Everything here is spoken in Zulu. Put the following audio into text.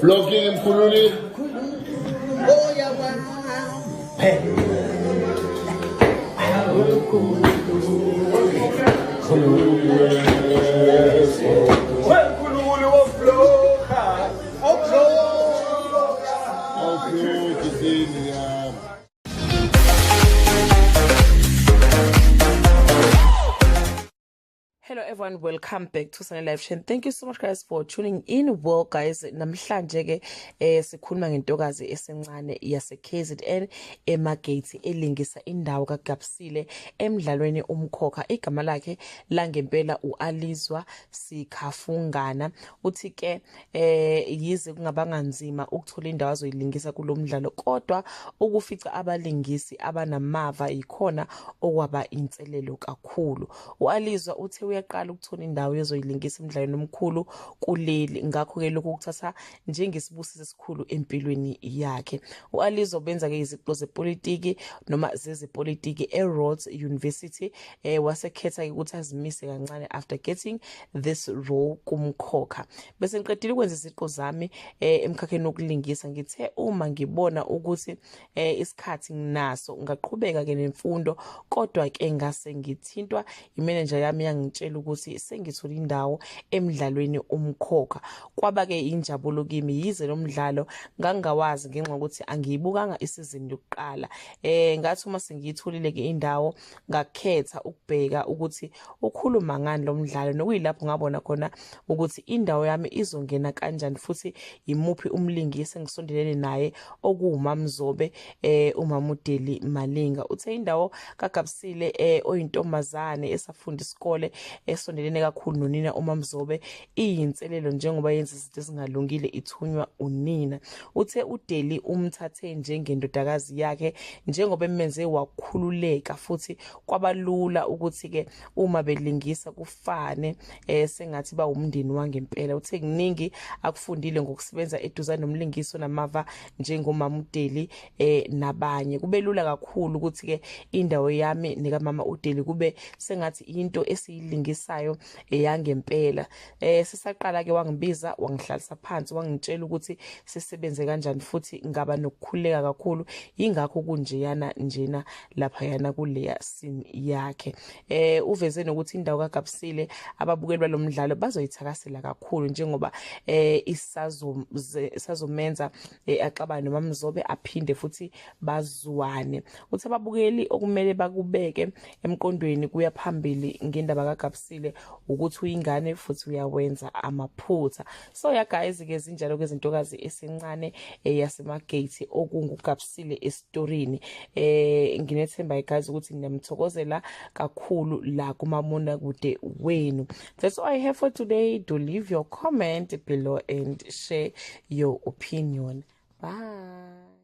Blocking Mkhululi. Moya wami. Wemkhululi wofloka. Ofloka. Awufloki sini yami. Hello everyone, welcome back to Sunny Live Chain. Thank you so much guys for tuning in. Well guys, namhlanje ke sikhuluma ngentokazi esencane yase KZN eMagate elingisa indawo kaGabsile emdlalweni Umkhokha. Igama lakhe langempela uAlizwa Sikhafungana. Uthi ke yize kungabanga nzima ukuthola indawo azoyilingisa kulomdlalo, kodwa ukufica abalingisi abanamava yikhona okwaba inselelo kakhulu. U-Alizwa uthe uyaqala ukuthola indawo ezoyilingisa emdlalweni omkhulu kuleli, ngakho-ke lokhu kuthatha njengesibusiso esikhulu empilweni yakhe. U-Alizwa ubenza-ke iziqu zepolitiki noma zezepolitiki e-Rhodes University, wasekhetha-ke ukuthi azimise kancane after getting this role kuMkhokha. Bese ngiqedile ukwenza iziqu zami emkhakheni wokulingisa, ngithe uma ngibona ukuthi isikhathi nginaso ngaqhubeka ke nemfundo, kodwa ke ngase ngithintwa imanager yami yangitshela ukuthi sengithola indawo emdlalweni Umkhokha. Kwaba ke injabulo kimi, yize lo mdlalo ngangingawazi ngenxa yokuthi angiyibukanga isizini yokuqala. Ngathi uma sengiyitholile ke indawo ngakhetha ukubheka ukuthi ukhuluma ngani lo mdlalo, nokuyilapho ngabona khona ukuthi indawo yami izongena kanjani futhi yimuphi umlingisi engisondelene naye okuwuMamzobe, uMamudeli Malinga. Uthe indawo kaGabsile, oyintombazane esafunda isikole esondelene kakhulu nonina uMamzobe, iyinselelo njengoba yenza izinto ezingalungile ithunywa unina. Uthe uDeli umthathe njengendodakazi yakhe njengoba emenze wakhululeka futhi kwabalula ukuthi ke uma belingisa kufane sengathi bawumndeni wangempela. Uthe kuningi akufundile ngokusebenza eduzane nomlingisi onamava njengomama uDeli nabanye. Kube lula kakhulu ukuthi ke indawo yami nekamama uDeli kube sengathi into esiyilingisayo eyangempela. Sisaqala ke wangibiza, wangihlalisa phansi, wangitshela ukuthi sisebenze kanjani futhi ngaba nokukhululeka kakhulu, yingakho kunjeyana njena laphayana kuleya scene yakhe. Uveze nokuthi indawo kaGabsile ababukeli balomdlalo bazoyithakasela kakhulu njengoba isazomenza axabane noMamzobe aphinde futhi bazwane. Uthi ababukeli okumele bakubeke emqondweni kuya phambili ngendaba kaGabsile ukuthi uyingane futhi uyawenza amaphutha. So ya guys ke zinjalo ke izintokazi esencane yaseMagate okunguGabsile esitorini. Nginethemba guys ukuthi niyamthokozela kakhulu la kumamona kude wenu. That's all I have for today. Do leave your comment below and share your opinion. Bye.